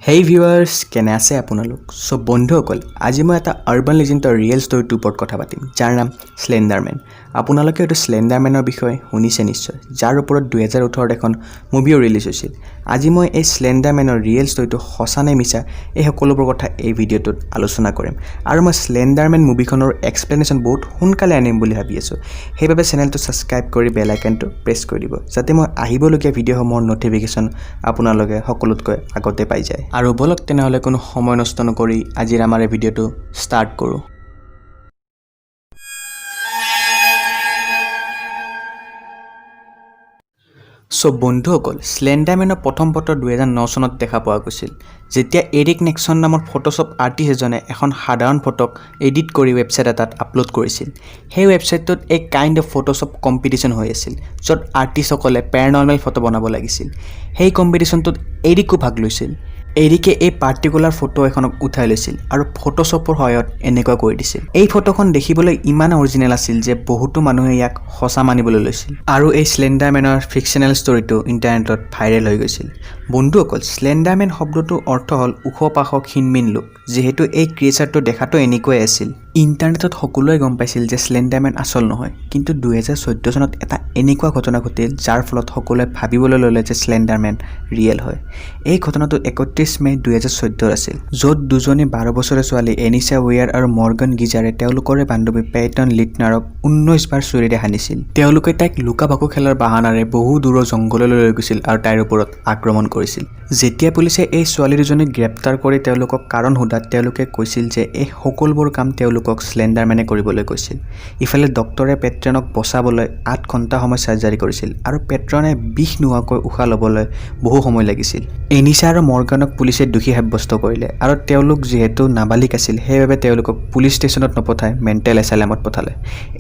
হেই viewers, কেনে আছে আপোনালোক? চ' বন্ধুসকল, আজি মই এটা আৰ্বান লেজেণ্ডৰ ৰিয়েল ষ্টৰিটোৰ ওপৰত কথা পাতিম, যাৰ নাম শ্লেণ্ডাৰমেন। আপোনালোকে হয়তো শ্লেণ্ডাৰমেনৰ বিষয়ে শুনিছে নিশ্চয়, যাৰ ওপৰত 2018ত এখন মুভিও ৰিলিজ হৈছিল। আজি মই এই শ্লেণ্ডাৰমেনৰ ৰিয়েল ষ্টৰিটো সঁচা নে মিছা, এই সকলোবোৰ কথা এই ভিডিঅ'টোত আলোচনা কৰিম। আৰু মই শ্লেণ্ডাৰমেন মুভিখনৰ এক্সপ্লেনেশ্যন বহুত সোনকালে আনিম বুলি ভাবি আছোঁ। সেইবাবে চেনেলটো ছাবস্ক্ৰাইব কৰি বেল আইকনটো প্ৰেছ কৰি দিব, যাতে মই আহিবলগীয়া ভিডিঅ'সমূহৰ ন'টিফিকেশ্যন আপোনালোকে সকলোতকৈ আগতে পাই যায়। আৰু ব'লক তেনেহ'লে, কোনো সময় নষ্ট নকৰি আজিৰ আমাৰ এই ভিডিঅ'টো ষ্টাৰ্ট কৰোঁ। চ' বন্ধুসকল, শ্লেণ্ডাৰমেনৰ প্ৰথম ফটো 2009 চনত দেখা পোৱা গৈছিল, যেতিয়া এৰিক নেক্সন নামৰ ফটোশ্বপ আৰ্টিষ্ট এজনে এখন সাধাৰণ ফটোক এডিট কৰি ৱেবছাইট এটাত আপলোড কৰিছিল। সেই ৱেবছাইটটোত এক কাইণ্ড অফ ফটোশ্বপ কম্পিটিশ্যন হৈ আছিল, য'ত আৰ্টিষ্টসকলে পেৰানৰ্মেল ফটো বনাব লাগিছিল। সেই কম্পিটিশ্যনটোত এৰিকো ভাগ লৈছিল। এৰিকে এই পাৰ্টিকুলাৰ ফটো এখনক উঠাই লৈছিল আৰু ফটোশ্বপৰ সহায়ত এনেকুৱা কৰি দিছিল। এই ফটোখন দেখিবলৈ ইমান অৰিজিনেল আছিল যে বহুতো মানুহে ইয়াক সঁচা মানিবলৈ লৈছিল আৰু এই শ্লেণ্ডাৰমেনৰ ফিকশ্যনেল ষ্টৰিটো ইণ্টাৰনেটত ভাইৰেল হৈ গৈছিল। বন্ধুসকল, শ্লেণ্ডাৰমেন শব্দটোৰ অৰ্থ হ'ল ওখ পাখ ক্ষীণমীন লোক। যিহেতু এই ক্ৰিয়েচাৰটো দেখাটো এনেকুৱাই আছিল, ইণ্টাৰনেটত সকলোৱে গম পাইছিল যে শ্লেণ্ডাৰমেন আচল নহয়। কিন্তু 2014 চনত এটা এনেকুৱা ঘটনা ঘটিল, যাৰ ফলত সকলোৱে ভাবিবলৈ ল'লে যে শ্লেণ্ডাৰমেন ৰিয়েল হয়। এই ঘটনাটো 31 মে' 2014ৰ আছিল, য'ত দুজনী 12 বছৰীয়া ছোৱালী এনিছা ৱেয়াৰ আৰু মৰ্গন গিজাৰে তেওঁলোকৰে বান্ধৱী পেইটন লিটনাৰক 19 বাৰ চুৰিৰে হানিছিল। তেওঁলোকে তাইক লুকা ভাকু খেলাৰ বাহানাৰে বহু দূৰৰ জংঘললৈ লৈ গৈছিল আৰু তাইৰ ওপৰত আক্ৰমণ কৰিছিল। যেতিয়া পুলিচে এই ছোৱালী দুজনীক গ্ৰেপ্তাৰ কৰি তেওঁলোকক কাৰণ সোধাত তেওঁলোকে কৈছিল যে এই সকলোবোৰ কাম তেওঁলোকক শ্লেণ্ডাৰমেনে কৰিবলৈ কৈছিল। ইফালে ডক্তৰে পেট্ৰনক বচাবলৈ 8 ঘণ্টা সময় চাৰ্জাৰী কৰিছিল আৰু পেট্ৰনে বিষ নোহোৱাকৈ উশাহ ল'বলৈ বহু সময় লাগিছিল। এনিছা আৰু মৰ্গানক পুলিচে দোষী সাব্যস্ত কৰিলে আৰু তেওঁলোক যিহেতু নাবালিক আছিল, সেইবাবে তেওঁলোকক পুলিচ ষ্টেচনত নপঠাই মেণ্টেল এছাইলামত পঠালে।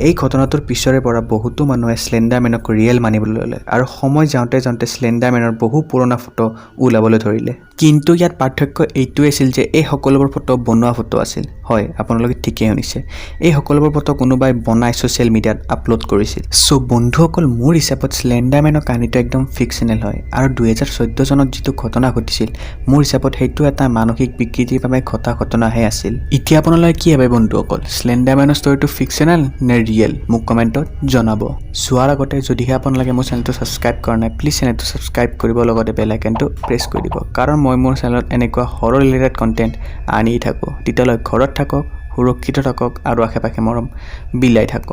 এই ঘটনাটোৰ পিছৰে পৰা বহুতো মানুহে শ্লেণ্ডাৰমেনক ৰিয়েল মানিবলৈ ল'লে আৰু সময় যাওঁতে যাওঁতে শ্লেণ্ডাৰমেনৰ বহু পুৰণা ফটো ওলাবলৈ ধৰিলে। কিন্তু ইয়াত পাৰ্থক্য এইটোৱে আছিল যে এই সকলোবোৰ ফটো বনোৱা ফটো আছিল। হয়, আপোনালোকে ঠিকেই শুনিছে, এই সকলোবোৰ ফটো কোনোবাই বনাই ছ'চিয়েল মিডিয়াত আপলোড কৰিছিল। চ' বন্ধুসকল, মোৰ হিচাপত শ্লেণ্ডাৰমেনৰ কাহিনীটো একদম ফিকশ্যনেল হয় আৰু 2014 চনত যিটো ঘটনা ঘটিছিল, মোৰ হিচাপত সেইটো এটা মানসিক বিকৃতিৰ বাবে ঘটা ঘটনাহে আছিল। এতিয়া আপোনালোকে কি ভাবে বন্ধুসকল, শ্লেণ্ডাৰমেনৰ ষ্টৰিটো ফিকশ্যনেল নে ৰিয়েল? মোক কমেণ্টত জনাব। চোৱাৰ আগতে যদিহে আপোনালোকে মোৰ চেনেলটো ছাবস্ক্ৰাইব কৰা নাই, প্লিজ চেনেলটো ছাবস্ক্ৰাইব কৰিব, লগতে বেল আইকনটো প্ৰেছ কৰি দিব, কাৰণ মই মোৰ চেনেলত এনেকুৱা হৰৰ ৰিলেটেড কণ্টেণ্ট আনি থাকোঁ। তেতিয়ালৈ ঘৰত থাকক, সুৰক্ষিত থাকক আৰু আশে পাশে মৰম বিলাই থাকক।